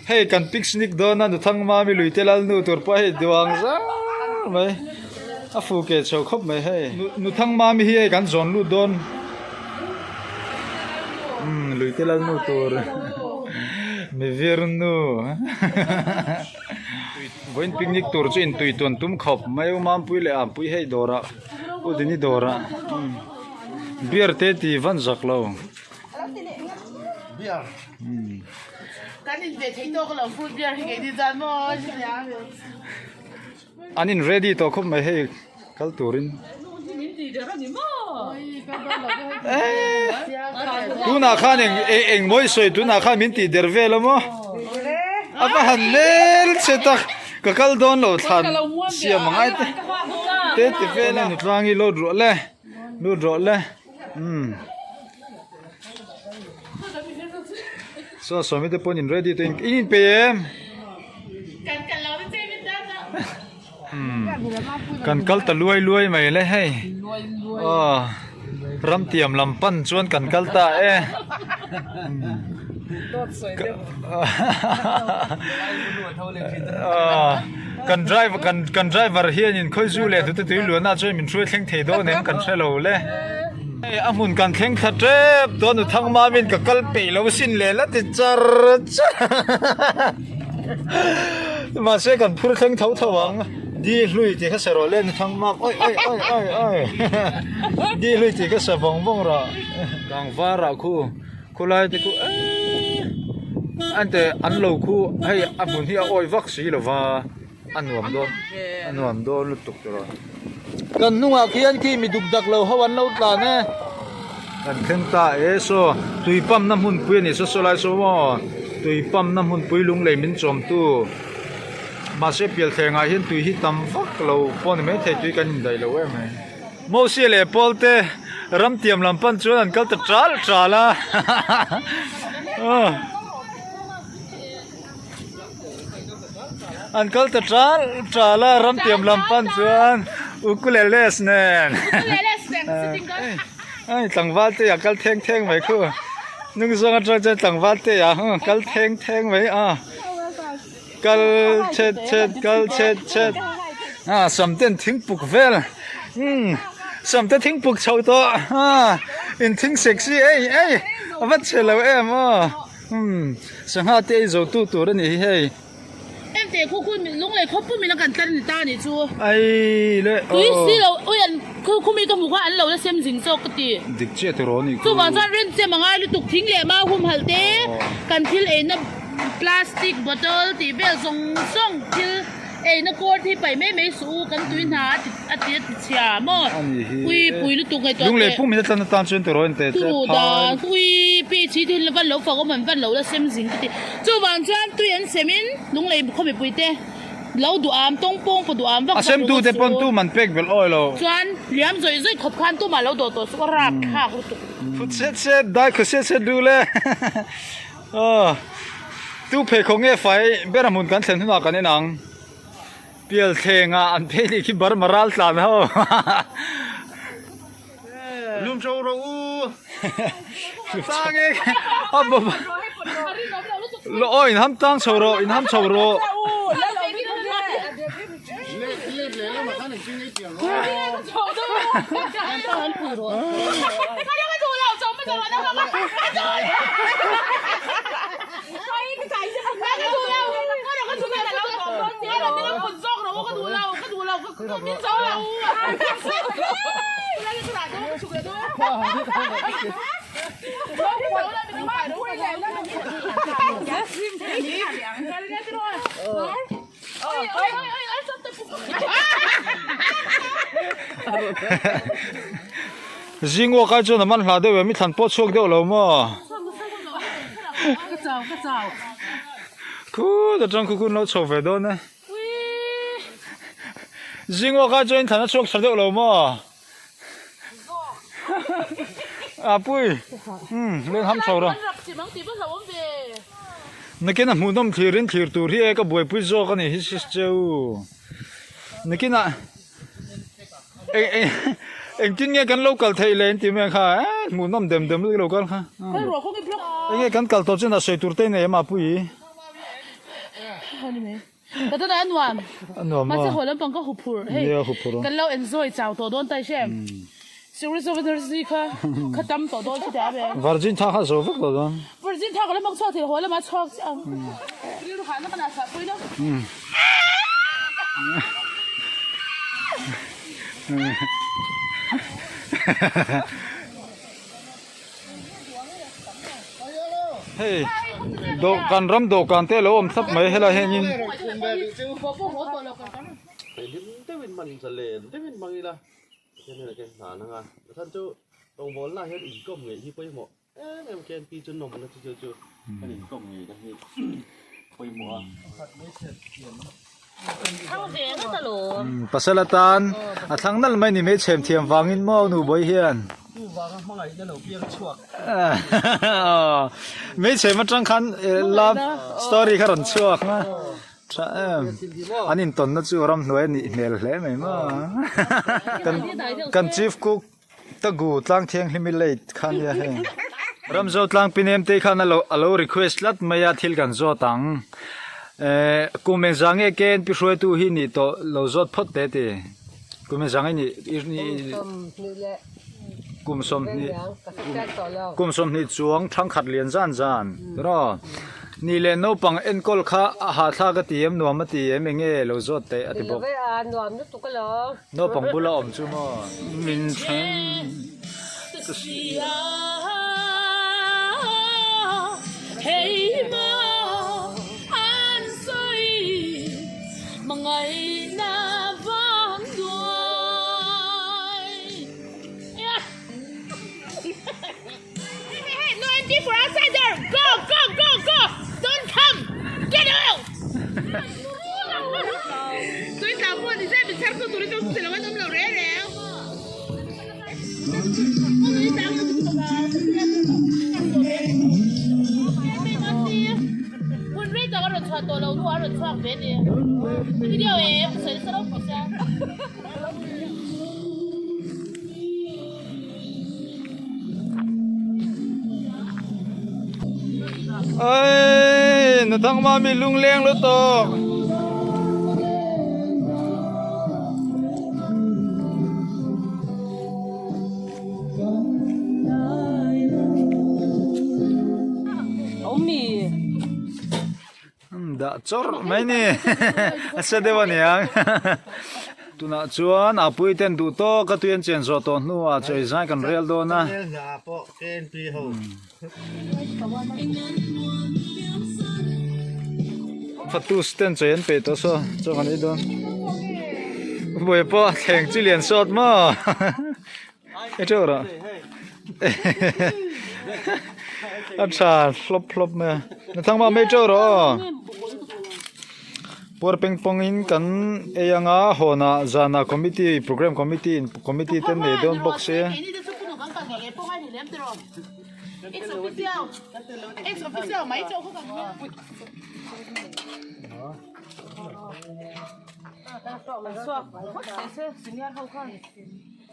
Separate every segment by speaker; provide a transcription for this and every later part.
Speaker 1: Hei kan picnic dawn a Nuthang Mami lui te lal nu tur pawh hei duang zar mai a fu ke chho khawp mai hei. Nuthang Mami hi hei kan zawn lut dawn umm lui te lal nu tur mivir nu vawiin picnic tur chu intui tuan tum khawp mai u Mampui leh Ampui hei dawrah U Dini dawrah beer te ti van zak lo. An in ready tawh khawp mai hei kal turin. Tunah khan eng eng mawi sawi tunah khan min tih der vel a maw? A va han hmel che tak ka kal dawn lo thlan siam angai te te ti vel a nutlang hi load rawh le lut rawh le. Umm saw sawmi te pawhin in ready te in in peih em umm kan kal ta luai luai mai le hei aw ram tiam lam pan chuan kan kal ta e kan driver kan kan driver hianin khawizu leh hnute tui luanah chuan min hruai thleng thei dawn em kan hre lo le hei a hmun kan thleng thla tep dawn u thang mamin ka kal peih lo sin leh la ti char char mahse kan phur thleng tho tho ang di hlui tih kha sa rawh le nu thang mam oi oi oi oi oi di hlui tih kha sa vawng vawng rawh kangvarah khu. Khawlai te khu eee an te an lo khu hei a hmun hi a awi vak si lo va a nuam dawn a nuam dawn lutuk tawh a kan hnungah khian khi mi duk dak lo ho an lo tlan e kan thleng ta e saw tui pump na hmunpui a ni saw saw lai saw maw tui pump na hmunpui lunglei min chawm tu mahse pialthleng ah hian tui hi tam vak lo pawh a ni maithei tui kan indaih lo em mai. Mosia leh Paul te ram tiam lam pan chuan an kal ta ṭal ṭal a an kal ta ṭal ṭal a ram tiam lam pan chuan ukuleles nen hei tlangval te a kal theng theng mai khu hnung zawng atang chuan tlangval te a kal theng theng mai a. Kal chet chet kal chet chet ah sam ten thing puk vel umm sam te thing puk chho tawh ah in thing sexy ei ei a va chhe lo em aw umm sangha te ei zo tu tur a nih hi hei.
Speaker 2: Em teh khu khu lung lei khawp pum in a kan tlar ni ta nih chu.
Speaker 1: Ai le aw.
Speaker 2: Tui si lo ui an khu khu mi ka hmu kha an lo la sem zing zawk ka ti.
Speaker 1: Dik chiah tiraw a nih
Speaker 2: khu. Chuvang chuan rin chem a ngai lutuk thing leh mau humhalh te kan thil eina. Plastic bottle tih vel zawng zawng thil eina kawr te hi paih mai mai suh u kan tui hna a ti a ti a ti chhia maw ui pui lutuk ngaihtuah teh
Speaker 1: Lunglei pum in a tlan atan chuan tiraw en teh
Speaker 2: turu dan ui pi chhi te hi van lo fak awm an van lo la sem zing ka ti chuvang chuan tui an sem in lunglei khaw mipui te lo duh am tawng pawng pawh duh am vak
Speaker 1: a sem tu te pawn tu man pek belh awi lo
Speaker 2: chuan liam zawih zawih khawp khan tumah lo dawh tawh suh a rap thlak lutuk.
Speaker 1: Phut set set dai khaw set set duh le. Aw tu pheikhawk nge fai ber a hmun kan thlen hunah kan en ang pial thleng ah an phei nih khi Burma ral tlan ho
Speaker 3: Lum tho rawh u
Speaker 1: Tang e a bawp lo aw in ham tang chho rawh in ham chho rawh Zing uak ai chuan a man hla deuh em i thlan pawh chhuak deuh lo maw? Khut atang khu khun lo chho ve dawn e. Zing uak ai chuan in thlan a chhuak tha deuh lo maw? A pui umm leng ham chho rawh. Nakin a hmuhnawm thlir in thlir tur hi e ka buaipui zawk a ni hi sis cheu. Nakin ah eng eng engtin nge kan lo kal theih le in ti mai ang kha eh hmuhnawm dem dem lutuk lo kal kha. Enge kan kal tawh chuan a sawi tur te nei em a pui.
Speaker 2: Ani mai. Ka tana a nuam.
Speaker 1: A nuam
Speaker 2: a. Mahse haw lampang ka huphurh. Hei.
Speaker 1: Nia huphurh a.
Speaker 2: Kan lo enjoy chau tawh dawn ta i hre. Series of Energy kha kha tam tawh dawn chu tia ve.
Speaker 1: Virgin tha kha zo vek tawh dawn.
Speaker 2: Virgin tha ka la hmang chhuak thei haw lama chhuak chiah ang. Rilru hahna ka nahchhuah pui lo.
Speaker 1: Hei dawhkan ram dawhkan te a lo awm thlap mai helai hianin.
Speaker 4: Em em KNP chu nawmna chu chu chu kan inkawm ngei na hi pawimawh a.
Speaker 1: Pasal atan a thlang nalh mai ni mai chhem thiam vangin maw nu bawi hian.
Speaker 4: Chu vanga hmangaihna lo piang chhuak.
Speaker 1: Mai chhem atang khan love story kha rawn chhuak a. Tha em. An intawnna chu ramhnuai a nih hmel hle mai maw. Kan chief cook. Tagu tlang thianghlim i late kha nia hei. Ramzo tlang pinem te khan alo alo request tlat mai a thil kan zawt ang. Eh kum engzah nge KNP hruaitu hi nih tawh lo zawt phawt teh ti. Kum engzah nge nih kum 20 kum 20 chuang thangkhat lian zan zan tiraw. Nih leh naupang enkawl kha a hahthlak a ti em nuam a ti em enge lo zawt teh a ti bawk. Naupang bula awm chu maw min then ka hria
Speaker 2: Hei maw an sawi hmangaihna vang duai Hey hey hey no entry for outsider go go go go don't come get out Tui tla pawh ni se min chhar tu turin chu chilo an awm lo reng reng. Hun rei tak a rawn chhuah tawh lo hnuah a rawn chhuak ve ni. Video e sawi nasa ropui sia.
Speaker 1: Oi, na thang ma mi lung leng lu tok. Dah chawrh mai ni a se deuh a niang tunah chuan a pui ten duh tawk a tui an chen zawh tawh hnuah chawi zai kan rel dawn a. Fatus ten chawi an peih tawh saw chaw kan ei dawn buai pawh a thleng chi lian sawt maw. I teuh rawh. A tha hlawp hlawp mai a. Na thang mah mai teuh rawh aw. Puar peng pawng in kan ei anga hawnah zanah committee program committee in committee te an nei dawn bawk sia.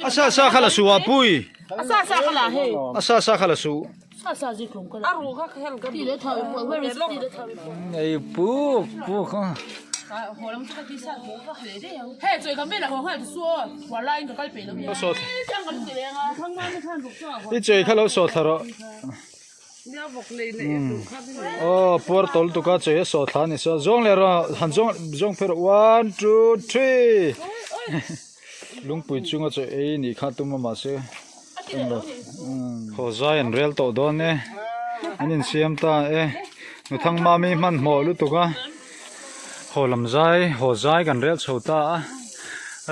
Speaker 1: A sa sa kha la su a pui.
Speaker 2: A sa sa kha la hei.
Speaker 1: A sa sa kha la su.
Speaker 2: Sa sa zi tlung ka la. A ru kha hel ka ti le thawi pu where is ti le thawi pu.
Speaker 1: Ei pu pu kha.
Speaker 2: Ho lam chu ka ti sa pu ka hle de yang. Hei choi ka me la ho ngal su o. Wa la in ka kal pe lo.
Speaker 1: Lo so.
Speaker 2: Chang kan ti le nga. Thang ma ni khan ruk chu.
Speaker 1: I choi kha lo so thla ro. Aw puar tawl tuk a chei a sawh thla a ni saw zawng leh rawh han zawng zawng phei rawh one two three lungpui chunga chaw ei nih kha tum a mahse englo haw zai an rel tawh dawn e an insiam ta e nuthang mami hmanhmawh lutuk a haw lam zai haw zai kan rel chho ta a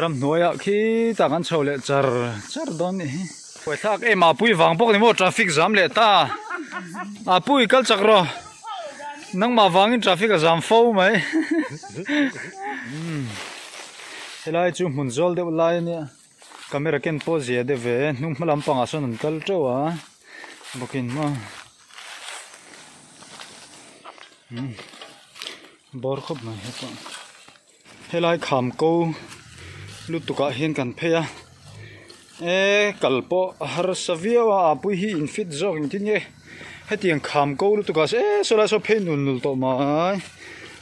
Speaker 1: ramhnuaiah khitah kan chho leh char char dawn a nih hi. Huaithlak em a pui vang bawk ni maw traffic zam leh ta a pui kal chak rawh nangmah vangin traffic a zam fo mai helai chu hmun zawl deuh lai ania camera ken pawh zia deuh ve hnung hma lampangah sawn an kal teuh a bawkin maw bawr khawp mai heta. Helai kham ko lutuk ah hian kan phei a e kal pawh a harsa viau a a pui hi in fit zawk engtin nge hetiang kham ko lutuk ah e saw lai saw phei nul nul tawh mai.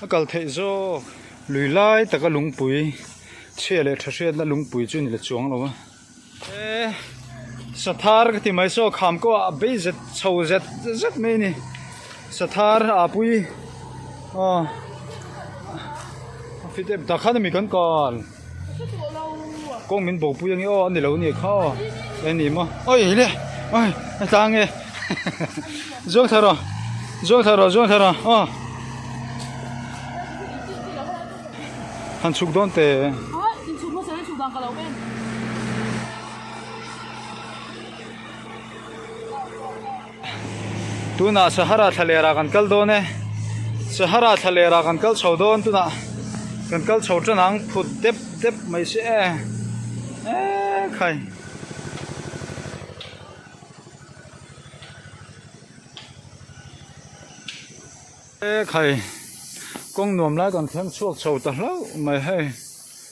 Speaker 1: a kal theih zawk lui lai taka lungpui chhia leh tha hriatna lungpui chu ni la chuang lo a e sathar ka ti mai saw kham kawh ah a bei zet chho zet zet mai a ni sathar a pui aw a fit em tah khan ami kan kal. Kawng min bo pui ange aw a ni lo nia kha aw e ni maw oi le oi a tlang e zawng thar aw zawng thar aw zawng thar aw aw han chhuk dawn te Tunah Sahara thlalera kan kal dawn e. Sahara thlalera kan kal chho dawn tunah kan kal chho tan ang phut dep dep mai se e. E khai. E khai. Kawng nuam lai kan thleng chhuak chho ta hlauh mai hei.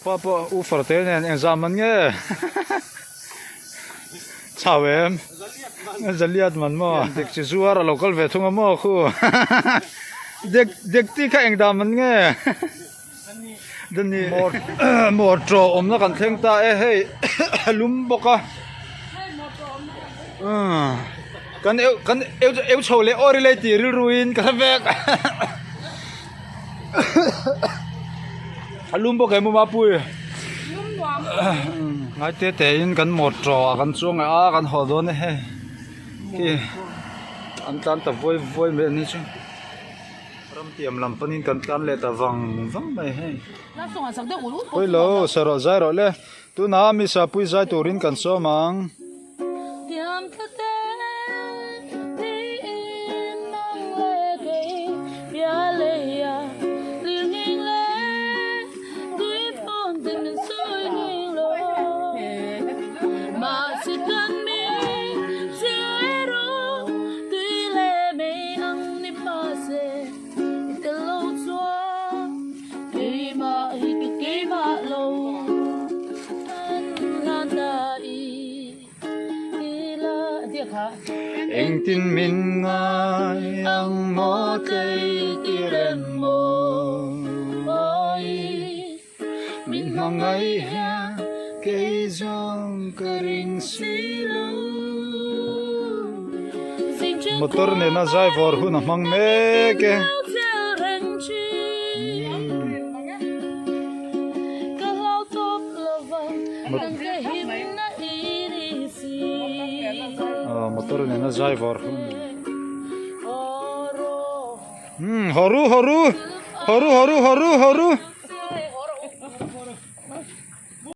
Speaker 1: Pa pawh u farte nen engzam an nge chau em zaliat man maw dek chi zuar a lo kal ve thung a maw khu dek dek ti kha engdam an nge dani motor awmna kan thleng ta e hei lum bawk a kan eu kan eu eu chho leh aw rilei tih rilru in ka hre vek. A lum bawk em awm a pui ngai te te in kan motor ah kan chuang leh a kan haw dawn e hei khi an tlan ta vawi vawi mai an ni chu ramtiam lam panin kan tlan leh ta vang vang mai hei pawilo sa rawh zai rawh le tunah mi sapui zai turin kan sawm ang. Engtin min ngai ang maw tlei ti reng maw Min hmangaih hian kei zawng ka ring si lo Motor nena zai vawr hun a hmang mek e. Motor nena zai vawr hun umm horu horu horu horu horu horu.